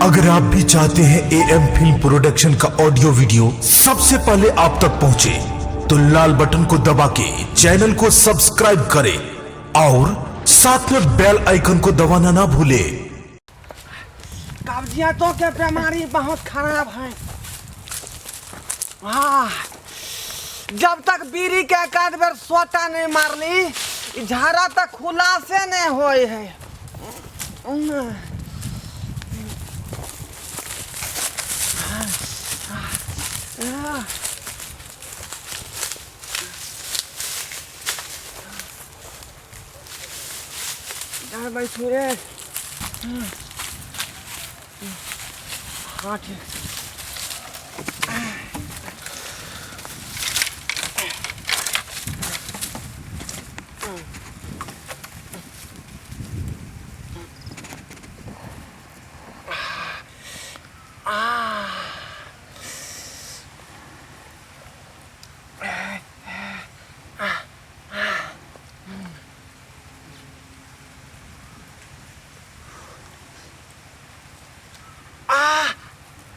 अगर आप भी चाहते हैं ए एम फिल्म प्रोडक्शन का ऑडियो वीडियो सबसे पहले आप तक पहुंचे, तो लाल बटन को दबा के चैनल को सब्सक्राइब करें और साथ में बेल आइकन को दबाना ना भूलें। कब्जियतों के बीमारी बहुत खराब है। हाँ, जब तक बीड़ी के एक आध बेर सोटा नहीं मारली, ई झाड़ा तक खुलासे नहीं होए है। जा भाई सूरज। हाँ, ठीक। आ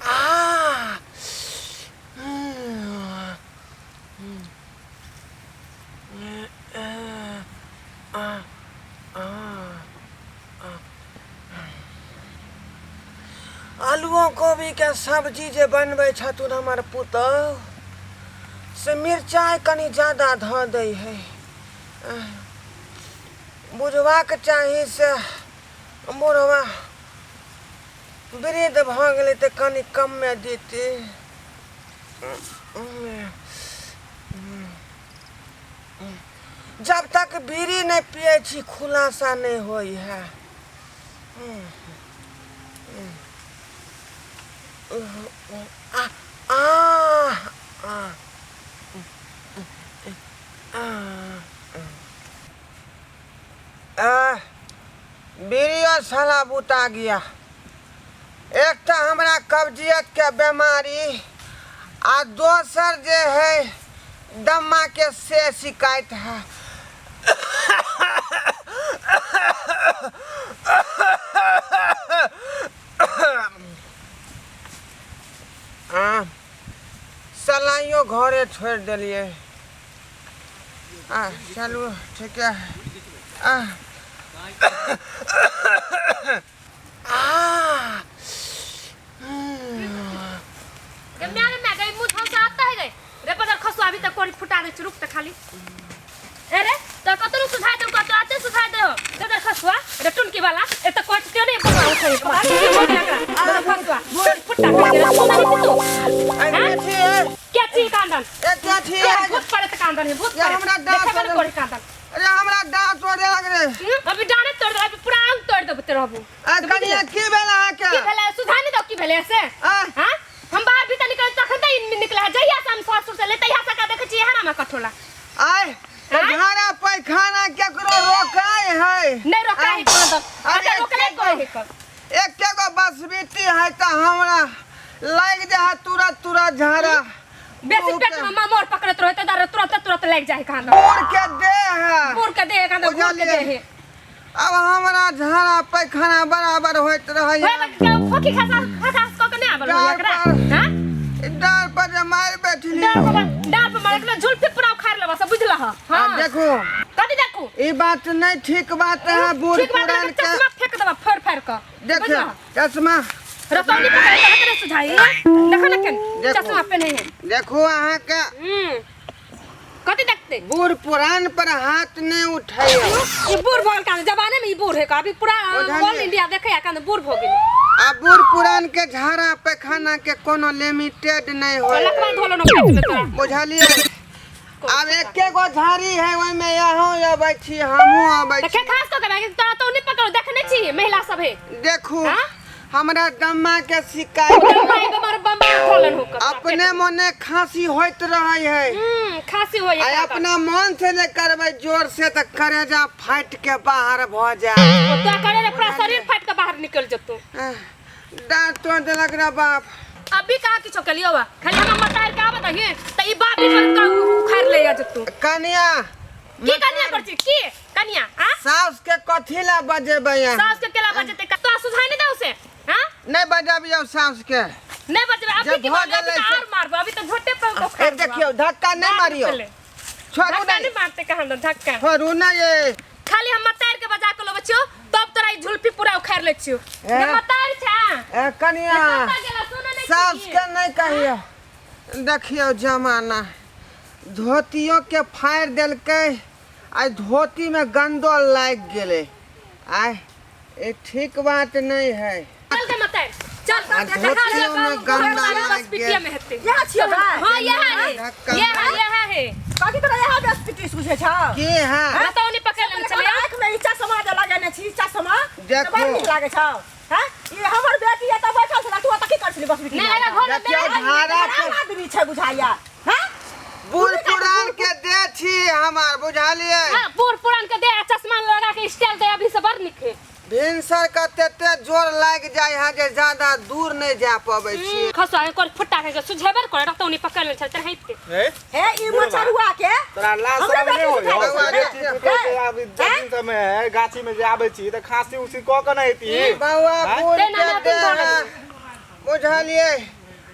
आ आलुओ कोबीके सब्जी जे बनबै छथुन हमर पुतहु, से मिरचाइ कनि जादा धऽ दै है। बुझबाक चाही से बुढ़बा वृद्ध भऽ गेलै तऽ कनि कमे देतै। जब तक बीड़ी नहि पियै छी, खुलासा नहि होइ है। आ आ आ आ बीड़ियो साला बुता गया। एक तऽ हमरा कब्जियतके बेमारी आ दोसर जे है दम्माके से शिकायत है। आ सलाइयो घरे छोड़ि देलियै। आ चलू, ठीक है। आ आ गे म्या रे म्या, गई मुंह से आता है। गई रे पदर खसु, अभी तक कोरी फुटा दे, रुक त खाली। ए रे, त कतरो सुझाय दे, कतो आते सुझाय दे हो पदर खसुआ। रे टुनकी वाला, ए त कोट क्यों नहीं बना उठे पदर खसुआ फुटा खा के सुना नहीं तू। अरे छी है। क्या चीज कांदन? ए, क्या छी क्या है? भूत पड़े त कांदन है, भूत ये पड़े। हमरा दाँत देखे वाला तोड़। कोरी कांदन। अरे, हमरा दाँत तोड़े लग रे। अभी डाने तोड़ दे, अभी पूरा अंग तोड़ देबो तेरे हबू। आ कनिया, की भेल अहाँके? की भेलै? सुझा नहीं दो, की भेलै से? आ हाँ, हम बाहर भीतर निकल तखन तऽ ई निकला। जहिया से हम सासुर से ले, तहिया से का देखै छी हरा में कठोला। आय, आँय? झाड़ा पैखाना केकरो रोकाय है? नहीं रोका है कोनो तो। अरे, अच्छा, रोकले कोई है कब? एके गो बसबिटी है तऽ हमरा लागि जाइ है तुरंत तुरंत झाड़ा। बेसी पेट में मामोर पकड़त रहे तऽ तुरंत तुरंत लागि जाए कान। बूढ़ के देह है। बूढ़ के देह कान, बूढ़ के देह है। अब हमरा झाड़ा पैखाना बराबर होइत रहैया। खोखी खसा खसा कऽ के नहि आबल होइए एकरा? हाँ, डार पर जे मारि बैठली। डाँर पर, डाँर पर मारे के झुलफी पूरा उखाड़ लेबा सब, बुझलह? हाँ। देखू। कथी देखू? ई बात नहीं ठीक बात है, बूढ़ ठीक बात पुरान है, के। चश्मा फेंक देबा फोड़ फाड़ कऽ। देखियो। बुझलह? चश्मा रतौनी पकड़ के हाथ रे सुझाई, देखो न केन देखो। चश्मा पेन्हे है। देखू अहाँके। कथी देखते? बूढ़ पुरान पर हाथ नहीं उठाइयो। ई बूढ़ भऽ गेल कान, जमाने में ई बूढ़ है का अभी पूरा। बुझलियै। ऑल इंडिया देखे कान, बूढ़ भऽ गेल। आ बूढ़ पुरान के झाड़ा पैखाना के कोनो लिमिटेड नहीं होय। लकवा धोलो न पेट में तोरा। बुझलियै? आब एके गो झाड़ी है, ओहिमे अहूँ अबै छी, हमहूँ अबै तऽ छी। के खास कऽ के भागि तोरा तो नहीं पकड़ो, देखने छी महिला सब है। देखू। हाँ? हमरा दम्मा के शिकायत। माय बेमार बम धोलन हो कऽ अपने मने खांसी होइत रहै है। खांसी होय। आ अपना मन से जे करबै जोर से तऽ करेजा फाटि के बाहर भऽ जाय। तो करे रे, पूरा शरीर फाटि के बाहर निकल जतो। डाँट तोड़ देलक रे बाप। अभी कहाँ किछो केलियो बा? खाली हम मतार के आबत ही त ई बाप भी पर का उखाड़ ले जा जतो। कनिया। की कनिया कर छी? की कनिया? आ सास के कथी ला बजेबै अहाँ? सास के केला बजेते? तो सुझाई नहीं दे उसे? हां। नहीं बजाबियो सास के। नहीं बचबे अभी जब की भऽ मारबे, अभी गेलै तो से- और मारबो, अभी तो झोटे पर को ए देखियो, धक्का नहीं मारियो, छोड़ू। धक्का नहीं नहीं मारते कहाँ दो धक्का। छोड़ू ना ये। खाली हम मतार के बजा के लोबे छियो तब तोरा ई झुलपी पूरा उखाड़ ले छियो। ए? ये मतार छा। ए कनिया, कतऽ गेला सुनो नहीं सास छी। के नहीं कहियो। देखियो जमाना, धोतियों के फाड़ि देलकै आ धोती में गंदो लागि गेलै। आय ई ठीक बात नहीं है। चल के मतार चल। आ धोतियों में गंदा बस लागि पिटिया गेल। में हेतै। यहाँ छियौ भाइ? हां, यहाँ है। धक्का यहाँ यहाँ है। कथी तोरा यहाँ बेस पिटी सुझै छौ? के है? बताओ नहीं पकड़ लेने चले। आँख में ई चश्मा जे लगेने छी, चश्मा देखो। से बड़ नीक लागै छौ। हैं? ई हमर बेटी एतऽ बैठल छलै, तू ओतऽ की करै छली बस बिटी? नहीं अगर घर में देखियौ बेरा धारा खराब आदमी छै बुझाइया। हैं? बूढ़ पुरान के दे छी हमार, बुझलियै? हां, बूढ़ पुरान के दे आ चश्मा लगा के स्टाइल दे अभी से बड़ नीक है। भिनसर के तेते जोर लागि जाइ है जे ज्यादा दूर नहीं जा पबै छी। खसुआ के कर फुट्टा के सुझेबर कर रहतौ नहीं पकड़ ले चलते हेते। ए हे ई मछरुआ के तोरा लाज हमरे शरम नहि बेटी होइयौ? सुझाइ बेटी छै। पुतोह के आब जमीन सबमे है, गाछी में जे आबै छी तऽ खाँसी उसी कऽ के नहि एती? बौआ, बूढ़ तेना के ना दे तुम है, बुझलियै?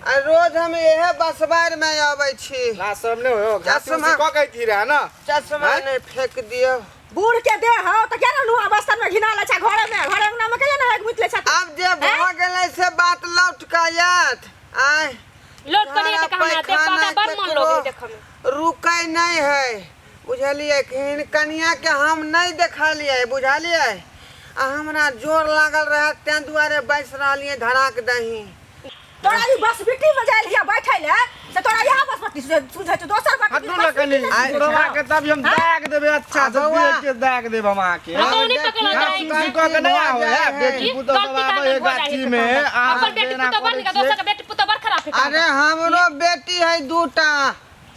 आ रोज हम इहे बसबार में अबै छी। लाज शरम नहि होइयौ? खाँसी चश्मा- उसी कऽ के एती रहए ने? चश्मा आँय? नहीं फेंक दियौ। बूढ़ के देह हौ तऽ केना नुआ बस्तर में घिना लै छै घरे में, घरे अंगना में केना एक मुति लै छै? आब जे भऽ गेलै से बात लौट कऽ आयत? आँय, लोट करिए झाड़ा तऽ कहाँ आते पैखाना पाता बड़ मन केकरो लोगे देखऽ में। रुकै नहीं है, बुझलियै? कि कनिया के हम नहीं देखलियै, बुझलियै? आ हमरा जोर लागल रहै तें दुआरे बैस रहलियै धराक दही। तोरा ई बस बिट्टी में जायल हिया बैठै ले से तोरा यहाँ बस बिट्टी सुझै छौ, दोसर बाटी हटू ने कनी, आइ- बुढ़वा के तब हम दाग देबै अच्छा आ से, बौआ। देख के दाग देब हम अहाँके। बताउ नहीं पकड़ खाँसी उसी कऽ के नहि आबै है, बेटी ई पुतोह सब गलती आबै है कारण भऽ जाइ गाछी है में, कखन। अहाँ अपन बेटी जेना पुतोह बड़ करै नीक, छियै। दोसर के बेटी पुतोह बड़ खराब है। अरे हमरो बेटी है दूटा,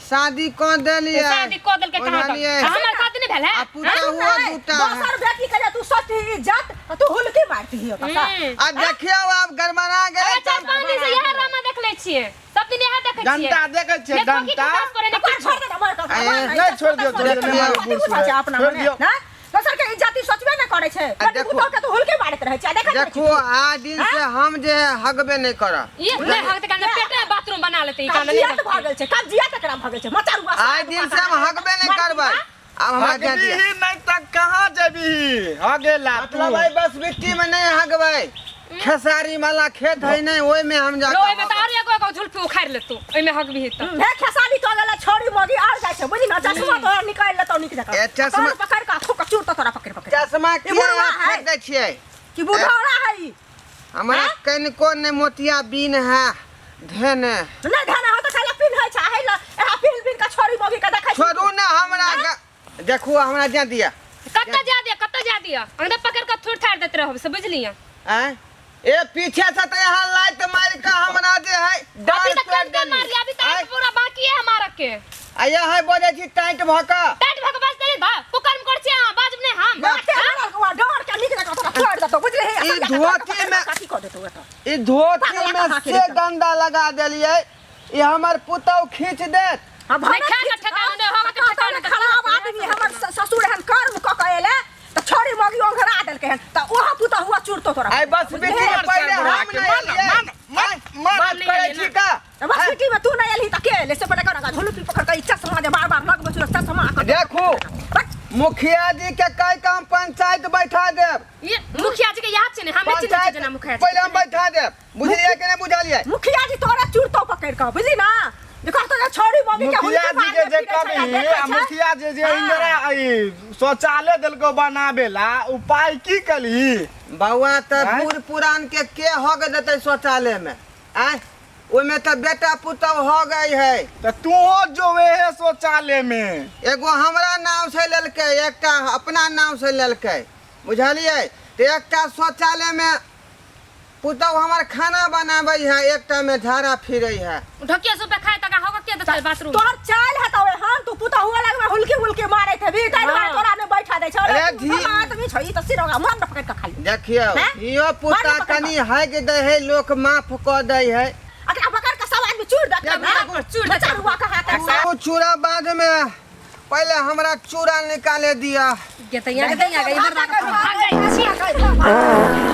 शादी कऽ देलियै। शादी कऽ देलकै कहाँ तक? बुझलियै? आ हमर शादी नहि भेल है? आ पुतहुओ दूटा है। दोसर बेटी के जे तू सोचती इज्जत तऽ तू हुलकी मारती ओकरा। हम्म। आ देखियौ आब गड़बड़ा गेलै। अरे 4-5 दिन से इएह ड्रामा देख लै छियै, सब दिन इएह देखै छियै। डंटा देखै छियै, ने ठोकी डंटा। ठोकास करे, ने ओकरा किछु। छोड़ दे ने, मर कऽ, ए, नहि, छोड़ दियौ, छोड़ दियौ, कथी नहि, बूढ़ बुझै छै अपना छोड़ मने, दियौ। ना? दोसर के इज्जत ई सोचबे नहि करै छै। आ बेटी देखो। पुतोह के तू हुलकी मारैत रहै छै, आ देखैत रहै देखो छी तू। आ दिन से हम जे हगबे नहीं करब। ई नहि हगतै कारण पेटे में बाथरूम बना लेतै ई कारण नहि कब्जियत भऽ हगतै। गेल छै, कब्जियत एकरा भऽ गेल छै, मचरुआ आइ दिन से हम हगबे नहीं करबै। आब हमरा जा दिअ। हगबीही नहि तऽ कहाँ जेबही हगेला तू? मतलब आई बस मिट्टी में नहीं हगबै, खेसारी वाला खेत है नहीं, ओहि में हम रो जाके ओहिमे तऽ आर एगो एगो झुलफी उखाड़ि लेतौ, ओहिमे हगबीही तऽ। हे खेसारी तो गेला छोड़ी मोगी आर जाइ छै, बुझली ना? चश्मा तोरा निकालि लेतौ नीक जकाँ। ए, चश्मा- तोरा पकड़ि कऽ खूब कऽ चूर तोरा पकड़ि पकड़ि। चश्मा ई किया बुढ़वा है। फेंक दै छियै? कि बुढ़ौरा है ई? हमरा कनिको नहि मोतिया बीन है धेने। नहि ध्यान हो तऽ खाली पिन्है छै, है ल एहा पिन्ह पिन्ह कऽ छोड़ी मोगी के देखै छी। छोड़ू ने हमरा, देखू हमरा जा दिअ। कतऽ जा दिअ, कतऽ जा दिअ? अंदर पकड़ कऽ थोड़ थाड़ दैत रहब से बुझलियै। आँय, ए पीछे से तऽ यहाँ लाइट मारि कऽ हमरा जे है अभी डाँड़ तऽ तोड़ि कन कन देली। मारली, अभी तऽ आँय, पूरा बाकी है हमारा के। आ यहाँ बजै छी टाइट भऽ कऽ। टाइट भऽ कऽ बाजतै नहि बा, कुकर्म करै छियै अहाँ, बाजब नहि हम। बाते हमर के डर के नीक जकाँ तोरा तोड़ि देतौ, बुझलिही? ई धोती में- काकी कऽ देतौ एतऽ। ई धोती पागल में कहाँ के से रहतौ? गंदा लगा देलियै, ई हमर पुतहु खींच देत। आ नहि भने खा कऽ खींच- ठेकाना नहि, होगा के कतऽ ठेकाना ने खराब आदमी हमर ससुर एहन कर्म कऽ कऽ एलै तऽ छोड़ी मौगी ओंघरा देलकै हन तऽ ओहो पुतहु हुआ चुरतो तोरा। आइ बस बुझलिही? बेटी के पहिले हम नहि एलियै। मान मान बात करै छी का? तऽ बस बेटी में तू नहि एलही तऽ के एलै से पहिले कर झुलुपी पकड़ कऽ ई चश्मा जे बार बार लगबै छौ चश्मा कऽ देखू बस। मुखिया जी के कहि के हम पंचायत बैठा देब। ये मुखिया जी के याद छै ने, हम नहि चिन्है छियै पंचायत जेना मुखिया जी। पहिले हम बैठा देब, बुझलियै कि नहि बुझलियै? मुखिया जी तोरा चुरतो पकड़ कऽ, बुझली ना? जे कहतो जे छोड़ी मौगी के मुखिया हुनके जी के मारने जे फिरै छै आ कभी देखै आ छै। मुखिया जी जे इंदिरा ई शौचालय देलको बनाबे ला, उपाय की कली? बौआ तऽ आँय? बूढ़ पुरान के हक देतै शौचालय में? आँय, ओहिमे तऽ बेटा पुतहु हो गई है। तऽ तूहो जोवे है शौचालय में। एगो हमरा नाम से लेलकै, एकटा अपना नाम से लेलकै, बुझलियै? तऽ एकटा शौचालय में पुतहु हमर खाना बनाबै है, एकटा में झाड़ा फिरै है। ढकिया सुपे खाए तक होगा के देतै बाथरूम। तोहर चाल है तो हन तू पुतहु लग में हुलकी हुलकी मारैत हेबी, ताहि दुआरे हाँ। तोरा नहि बैठा दै छै। अरे अरे तू धी- भला आदमी छौ, ई तऽ सिरोगा मन न पकड़ि कऽ खाली। देखियौ हैं? इहो पुता मार पकड़ कनि हगि दै है, लोक माफ कऽ दै है। एकरा पकड़ कऽ सब आदमी चूर दे। देखू, चूर दे। चूर कहा के ओ चूड़ा बाद में, पहले हमरा चूड़ा निकाले दिया। गेतैया गेतैया इधर भाग जाइ छी।